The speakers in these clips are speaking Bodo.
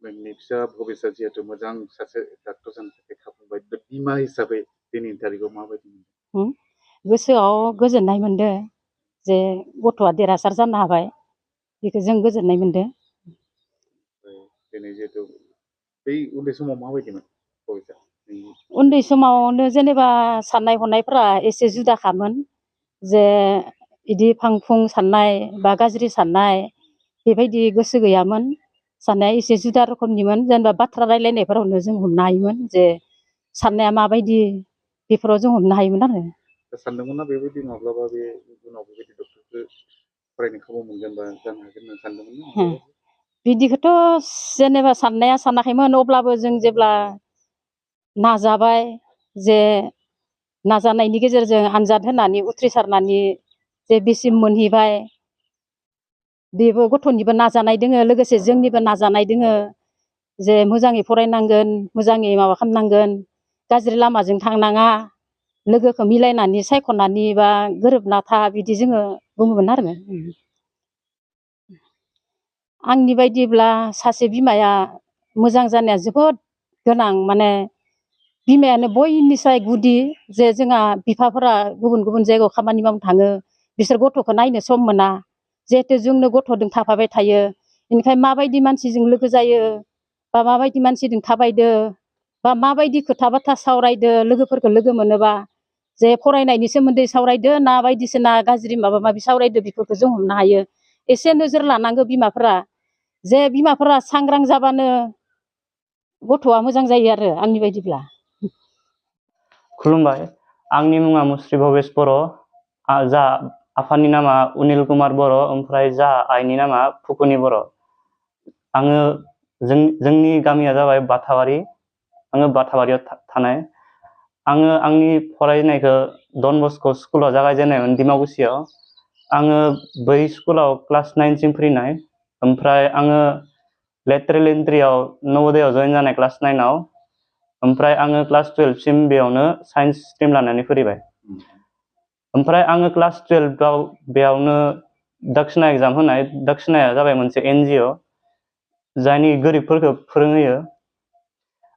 नोंनि फिसा भबिसआ जिहेतु मोजां सासे डाक्टर जानो थाखाय खाबु मोनबाय बिमा हिसाबै दिनैनि तारिखाव माबायदि मोनदों? गोसोआव गोजोननाय मोनदों जे गथ'आ देरहासार जानो हाबाय बेखौ जों गोजोननाय मोनदों। दिनै जिहेतु बै उन्दै समाव माबायदिमोन भबिसआ? उन्दै समावनो जेनेबा साननाय हनायफ्रा एसे जुदाखामोन जे इदि फां फुं साननाय बा गाज्रि साननाय बेबायदि गोसो गैयामोन। साननाया एसे जुदा रोखोमनिमोन जेनेबा बाथ्रा रायलायनायफोरावनो जों हमनो हायोमोन जे साननाया माबायदि बेफोराव जों हमनो हायोमोन आरो। सानदोंमोन ना बेबायदि माब्लाबा बे उनाव बेबायदि डक्टरखौ फरायनो खाबु मोनगोन बा जानो हागोन होनना सानदोंमोन ना? बिदिखौथ' जेनेबा साननाया सानाखैमोन अब्लाबो जों जेब्ला नाजाबाय जे नाजानायनि गेजेरजों आनजाद होनानै उथ्रिसारनानै जे बिसिम मोनहैबाय बेबो गथ'निबो नाजानाय दोङो लोगोसे जोंनिबो नाजानाय दोङो जे मोजाङै फरायनांगोन मोजाङै माबा खालामनांगोन गाज्रि लामाजों थांनाङा लोगोखौ मिलायनानै सायख'नानै बा गोरोबना था बिदि जोङो बुङोमोन आरो। आंनि बायदिब्ला सासे बिमाया मोजां जानाया जोबोद गोनां माने बिमायानो बयनिसाय गुदि जे जोंहा बिफाफोरा गुबुन गुबुन जायगायाव खामानि मावनो थाङो बिसोर गथ'खौ नायनो सम मोना जिहेथु जोंनो गथ'जों थाफाबाय थायो बेनिखायनो माबायदि मानसिजों लोगो जायो बा माबायदि मानसिजों थाबायदो बा माबायदि खोथा बाथ्रा सावरायदो लोगोफोरखौ लोगो मोनोबा जे फरायनायनि सोमोन्दै सावरायदो ना बायदिसिना गाज्रि माबा माबि सावरायदो बेफोरखौ जों हमनो हायो। एसे नोजोर लानांगौ बिमाफोरा जे बिमाफोरा सांग्रां जाबानो गथ'आ मोजां जायो आरो आंनि बायदिब्ला। खुलुमबाय, आंनि मुङा मुस्रि भबेस बर', जा आफानि नामा उनिल कुमार बर', ओमफ्राय जा आइनि नामा फुकुनि बर'। आङो जोंनि गामिया जाबाय बाथाबारि, आङो बाथाबारियाव थानाय। आङो आंनि फरायनायखौ डन बस्क' स्कुलाव जागायजेननायमोन डिमाकुसियाव। आङो बै स्कुलाव क्लास 9सिम फरायनाय, ओमफ्राय आङो लेटारेल एन्ट्रियाव नवोदयाव जइन जानाय क्लास 9आव, ओमफ्राय आङो क्लास 12सिम बेयावनो साइन्स स्ट्रिम लानानै फरायबाय। ओमफ्राय आङो क्लास 12आव बेयावनो दक्षिणा एग्जाम होनाय। दक्षिणाया जाबाय मोनसे NGO जायनि गोरिबफोरखौ फोरोंहोयो।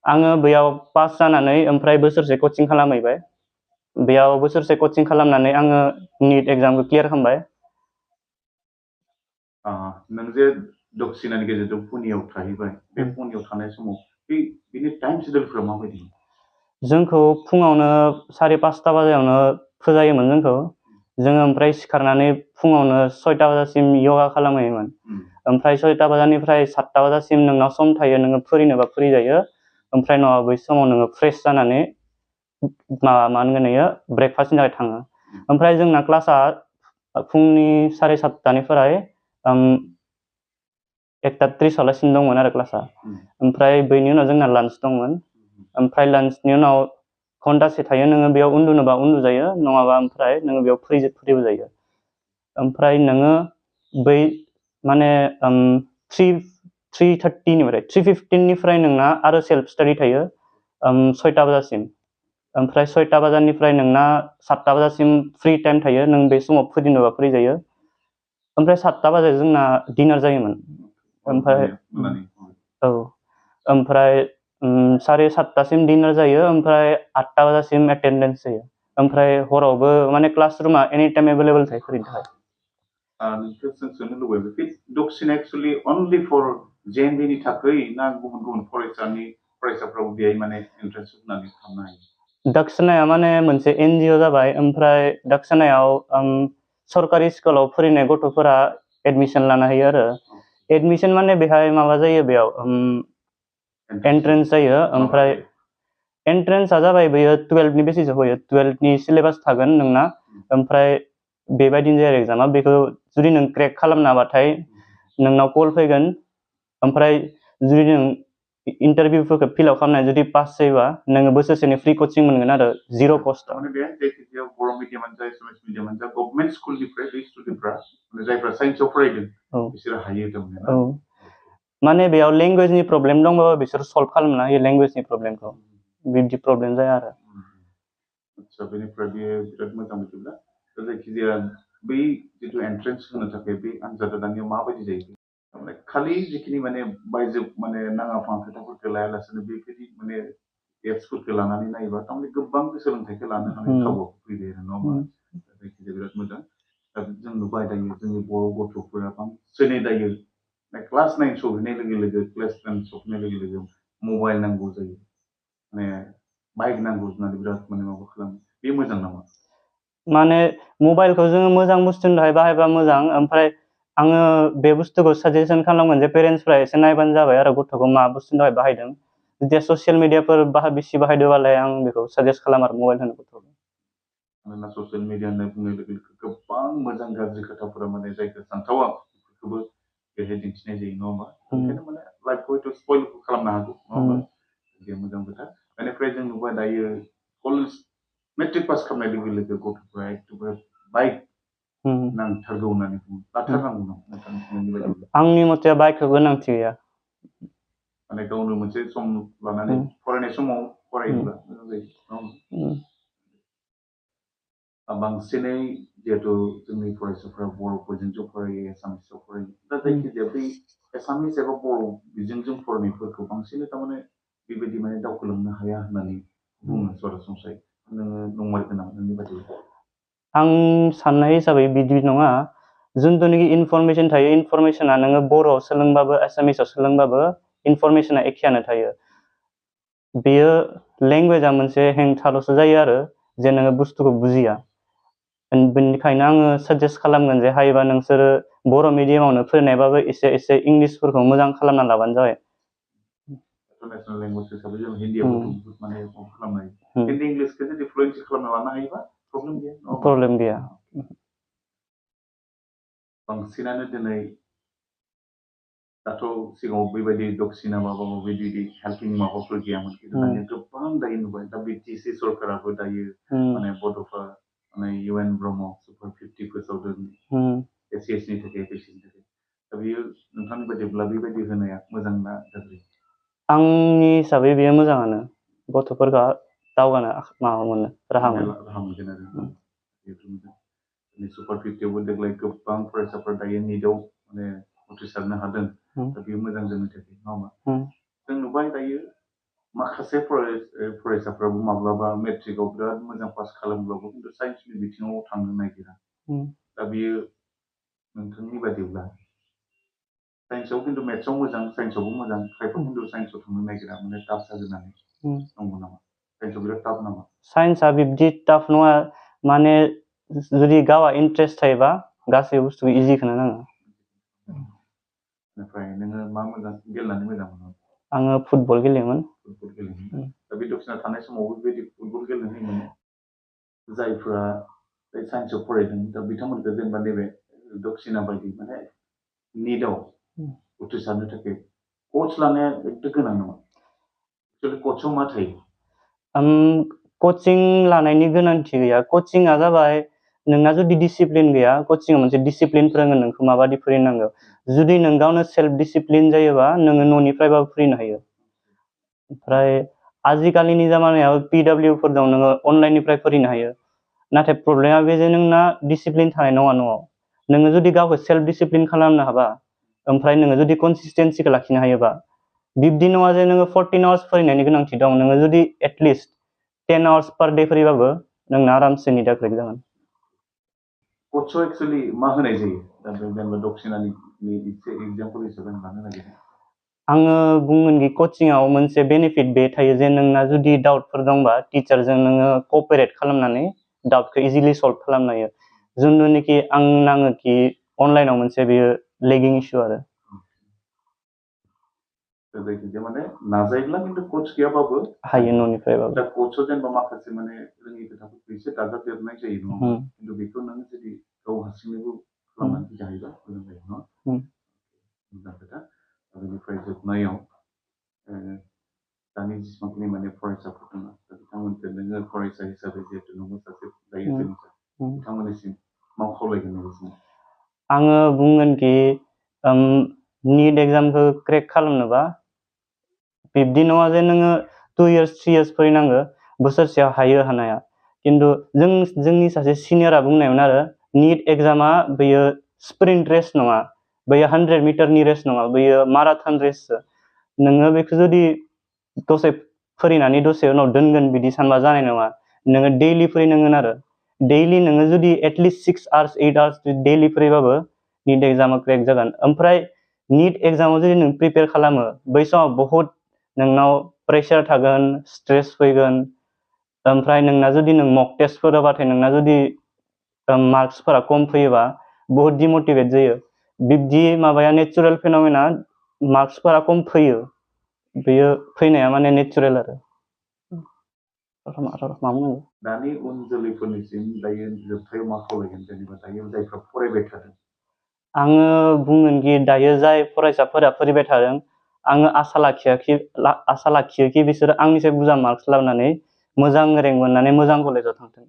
आङो बेयाव पास जानानै ओमफ्राय बोसोरसे कचिं खालामहैबाय। बेयाव बोसोरसे कचिं खालामनानै आङो नीट एग्जामखौ क्लियार खालामबाय। नों जे दक्षिणानि गेजेरजों पुनेयाव थाहैबाय, बे पुनेयाव थानाय समाव बिनि टाइम शेड्युलफोरा माबायदि? जोंखौ फुङावनो 5:30 बाजियावनो फोजायोमोन जोंखौ। जोङो ओमफ्राय सिखारनानै फुङावनो 6टा बाजासिम यगा खालामहैयोमोन। ओमफ्राय 6टा बाजानिफ्राय 7टा बाजासिम नोंनाव सम थायो, नोङो फरायनोबा फरायजायो। ओमफ्राय नङाबा बै समाव नोङो फ्रेस जानानै मा होनगोन इयो ब्रेकफास्टनि थाखाय थाङो। ओमफ्राय जोंना क्लासआ फुंनि 7:30निफ्राय 1:30 दंमोन आरो क्लासआ। ओमफ्राय बेनि उनाव जोंना लान्च दंमोन। ओमफ्राय लान्चनि उनाव घन्टासे थायो, नोङो बेयाव उन्दुनोबा उन्दुजायो, नङाबा ओमफ्राय नोङो बेयाव फैबो जायो। ओमफ्राय नोङो बै माने 3:15निफ्राय नोंना आरो सेल्फ स्टाडि थायो 6टा बाजासिम। ओमफ्राय 6टा बाजानिफ्राय नोंना 7टा बाजासिम फ्रि टाइम थायो, नों बे समाव फरायनोबा फरायजायो। ओमफ्राय 7टा बाजायाव जोंना डिनार जायोमोन। ओमफ्राय औ, ओमफ्राय 7:30सिम डिनार जायो, ओमफ्राय 8टा बाजासिम एटेन्डेन्स जायो। ओमफ्राय हरावबो माने क्लासरुमा एनि टाइम एभेलेबल थायो फरायनो थाखाय। नोंखौ सोंनो लुबैबाय, बे दक्षिणा एक्चुअलि अनलि फर JNVनि थाखाय ना गुबुन गुबुन फरायसाफ्राबो बेहाय माने एन्ट्रेन्स होनानै थांनो हायो? दक्षिणाया माने मोनसे NGO जाबाय। ओमफ्राय दक्षिणायाव सरकारि स्कुलाव फरायनाय गथ'फोरा एडमिसन लानो हायो आरो। एडमिसन माने बेहाय माबा जायो, बेयाव एन्ट्रेन्स जायो। ओमफ्राय एन्ट्रेन्सआ जाबाय बेयो 12नि बेसिसाव होयो, 12नि सिलेबास थागोन नोंना। ओमफ्राय बेबायदिनो जायो एग्जामा। बेखौ जुदि नों क्रेक खालामनो हाबाथाय नोंनाव कल फैगोन। ओमफ्राय जुदि नों इन्टारभिउफोरखौ फिलआप खालामनानै जुदि पास जायोबा नोङो बोसोरसेनि फ्रि कचिं मोनगोन आरो 0 कस्टआव। माने बे जायखिजाया बर' मिडियामानो जा एसामिस मिडियामानो जा गभर्नमेन्ट स्कुलनिफ्राय बे स्टुडेन्टफ्रा जायफ्रा साइन्सआव फरायदों बिसोरो हायो थारमाने। औ, माने बेयाव लेंगुवेजनि प्रब्लेम दंबाबो बिसोर सल्भ खालामना होयो लेंगुवेजनि प्रब्लेमखौ। बिदि प्रब्लेम जाया आरो। आदसा, बेनिफ्राय बेयो बिराद मोजां बिदिब्ला। जायखिजाया बै जिथु एन्ट्रेन्स होनो थाखाय बे आनजादा दानिया माबायदि जायो? माने खालि जिखिनि माने बायजो माने नाङा फाङा खोथाफोरखौ लायालासेनो बेबायदि माने एप्सफोरखौ लानानै नायोबा थारमाने गोबां सोलोंथाइखौ लानो हानाय खाबु फैबाय आरो नङा होमबा जायखिजाया बिराद मोजां दा जों नुबाय दायो जोंनि बर' गथ'फोरा बांसिनै दायो क्लास 9 सहैनाय लोगो लोगो क्लास 10 सहैनाय लोगो लोगो मबाइल नांगौ जायो माने बाइक नांगौ होननानै बिराद माने माबा खालामो बे मोजां नामा माने मबाइलखौ जोङो मोजां बुस्थुनि थाखाय बाहायबा मोजां ओमफ्राय आङो बे बुस्थुखौ साजेसन खालामगोन जे पेरेन्टसफ्रा एसे नायबानो जाबाय आरो गथ'खौ मा बुस्थुनि थाखाय बाहायदों जुदि ससियेल मिडियाफोर बेसि बाहायदोंबालाय आं बेखौ साजेस्ट खालाम आरो मबाइल होनो गथ'खौ मानोना ससियेल मिडिया होनना बुंनाय लोगो लोगो गोबां मोजां गाज्रि खोथाफोरा माने जायखौ सानथावा बेफोरखौबो बेहाय दिन्थिनाय जायो नङा होमबा ओंखायनो माने लाइफखौ हयथ' स्पइल खालामनो हागौ नङा होमबा बे मोजां खोथा बेनिफ्राय जों नुबाय दायो कलेज मेट्रिक पास खालामनाय लोगो लोगो गथ'फोरा एकदम बाइक नांथारगौ होननानै बुङो लाथारनांगौ नामा नोंथांनि बायदिब्ला आंनि मथे बाइकखौ गोनांथि गैया माने गावनो मोनसे सम लानानै फरायनाय समाव फरायोब्ला मोजां जायो नङा होमबा बांसिनै जिहेथु जोंनि फरायसाफोरा बर'फोरजों फरायो एसामिसाव फरायो दा जायखिजाया बै एसामिस एबा बर' बिजोंजों फरायनायफोरखौ बांसिनै थारमाने बेबायदि माने दावखोलांनो हाया होननानै बुङो सरासनस्रायै नोङो नंमारगौ नामा नोंनि बायदिब्ला आं साननाय हिसाबै बिदि नङा जिथुनाखि इनफरमेसन थायो इनफरमेसना नोङो बर'आव सोलोंबाबो एसामिसाव सोलोंबाबो इनफरमेसना एखेयानो थायो बेयो लेंगुवेजआ मोनसे हेंथाल'सो जायो आरो जे नोङो बुस्थुखौ बुजिया बेनिखायनो आङो साजेस्ट खालामगोन जे हायोबा नोंसोरो बर' मिडियामावनो फरायनायबाबो एसे इंलिसफोरखौ मोजां खालामना लाबानो जाबाय नेशनेल लेंगुवेज हिसाबै जों हिन्दीयावबो माने खालामनो हायो हिन्दी इंलिसखौ जुदि फ्लुयेन्सि खालामना लानो हायोबा प्रब्लेम गैया बांसिनानो दिनै दाथ' सिगाङाव बेबायदि दक्सिना माबा माबि बिदि हेल्पिं माबाफोर गैयामोन खिन्थु दानिया गोबां दायो नुबाय दा बिटिसि सरकाराबो दायो माने बड'फा माने UN ब्रह्म सुपार 50 फोसावदों SCSनि थाखाय एससिनि थाखाय दा बेयो नोंथांनि बायदिब्ला बेबायदि होनाया मोजां ना गाज्रि आंनि हिसाबै बेयो मोजाङानो गथ'फोरखौ दावगानो माबा मोनो राहा मोनगोन आरो बेफोर मोजां सुपार 50आवबो देग्लाय गोबां फरायसाफोर दायो निटआव माने उथ्रिसारनो हादों दा बेयो मोजां जोंनि थाखाय नङा होमबा जों नुबाय दायो माखासे फरायसाफ्राबो माब्लाबा मेट्रिकआव बिराद मोजां पास खालामब्लाबो खिन्थु साइन्सनि बिथिङाव थांनो नागिरा दा बेयो नोंथांनि बायदिब्ला साइन्सआव खिन्थु मेथ्सआव मोजां साइन्सआवबो मोजां खायफा खिन्थु साइन्सआव थांनो नागिरा माने टाफ जागोननानै नंगौ नामा साइन्सआव बिराद टाफ नामा साइन्सआ बिब्दि टाफ नङा माने जुदि गावआ इन्ट्रेस्ट थायोबा गासै बुस्थुखौ इजिखौनो नाङो ओमफ्राय नोङो मा मोजां गेलेनानै मोजां मोनो आङो फुटबल गेलेयोमोन दा बे दक्सिना थानाय समावबो बेबायदि फुटबल गेलेनो होयोमोन जायफोरा साइन्सआव फरायदों दा बिथांमोनखौ जेनेबा नैबे दक्सिना बायदि माने निटआव उथ्रिसारनो थाखाय कच लानाया एकदम गोनां नामा एक्सुवेलि कचआव मा थायो कचिं लानायनि गोनांथि गैया कचिंआ जाबाय नोंना जुदि डिसिप्लिन गैया कचिंआ मोनसे डिसिप्लिन फोरोङो नोंखौ माबादि फोरोंनांगौ जुदि नों गावनो सेल्फ डिसिप्लिन जायोबा नोङो न'निफ्रायबाबो फोरोंनो हायो ओमफ्राय आजिखालिनि जामानायाव PW फोर दं नोङो अनलाइननिफ्राय फोरोंनो हायो नाथाय प्रब्लेमा बे जे नोंना डिसिप्लिन थानाय नङा न'आव नोङो जुदि गावखौ सेल्फ डिसिप्लिन खालामनो हाबा ओमफ्राय नोङो जुदि कनसिस्टेन्सिखौ लाखिनो हायोबा बिब्दि नङा जे नोङो 14 आवार्स फरायनायनि गोनांथि दं नोङो जुदि एटलिस्ट 10 आवार्स पार डे फरायबाबो नोंना आरामसे निटआ क्रेक जागोन कचआव एक्सुवेलि मा होनाय जायो दा जेनेबा दक्सिनानि एसे एग्जाम्पल हिसाबै लानो नागिरदों आङो बुंगोन कि कचिंआव मोनसे बेनिफिट बे थायो जे नोंना जुदि डाउटफोर दंबा टिचारजों नोङो क'पारेट खालामनानै डाउटखौ इजिलि सल्भ खालामनो हायो जिथुनाखि आं नाङो कि अनलाइनाव मोनसे बेयो लेगिं इस्यु आरो जायखिजाया माने नाजायोब्ला खिन्थु कच गैयाबाबो हायो न'निफ्रायबाबो दा कचआव जेनेबा माखासे माने रोङि खोथाफोरखौ एसे दाजाबदेरनाय जायो नङा होमबा खिन्थु बेखौ नों जुदि गाव हारसिङैबो खालामनानै जायोबा मोजां जायो नङा मोजां खोथा बेनिफ्राय जोबनायाव दानि जेसेबांखिनि माने फरायसाफोर दङ दा बिथांमोनखौ नोङो फरायसा हिसाबै जिहेतु नोंबो सासे दायो जोंनिसा बिथांमोननिसिम मा खावलायगोन नोंसिम आङो बुंगोन कि निट एग्जामखौ क्रेक खालामनोबा बिब्दि नङा जे नोङो 2 years 3 years फरायनांगौ बोसोरसेयाव हायो हानाया खिन्थु जोंनि सासे सिनियरा बुंनायमोन आरो निट एग्जामा बेयो स्प्रिन्ट रेस नङा बैयो 100 मिटारनि रेस नङा, बैयो माराथन रेससो। नोङो बेखौ जुदि दसे फरायनानै दसे उनाव दोनगोन बिदि सानबा जानाय नङा। नोङो दैलि फरायनांगोन आरो दैलि नोङो जुदि एटलिस्ट 6 आवर्स 8 आवर्स दैलि फरायबाबो निट एग्जामा क्रेक जागोन। ओमफ्राय निट एग्जामाव जुदि नों प्रिपेयार खालामो बै समाव बहुद नोंनाव प्रेसार थागोन, स्ट्रेस फैगोन। ओमफ्राय नोंना जुदि नों मक टेस्टफोर होबाथाय नोंना जुदि मार्क्सफोरा खम फैयोबा बहुत डिमटिभेट जायो। बिब्दि माबाया नेचुरेल फेन'मेना, मार्क्सफोरा खम फैयो, बेयो फैनाया माने नेचुरेल आरो मा बुङो। दानि उन जोलैफोरनिसिम दायो जोबथायाव मा खावलायगोन जेनेबा दायो जायफ्रा फरायबाय थादों? आङो बुंगोनखि दायो जाय फरायसाफोरा फरायबाय थादों, आङो आसा लाखियोखि बिसोरो आंनिसाय बुरजा मार्क्स लाबोनानै मोजां रेंक मोननानै मोजां कलेजाव थांथों।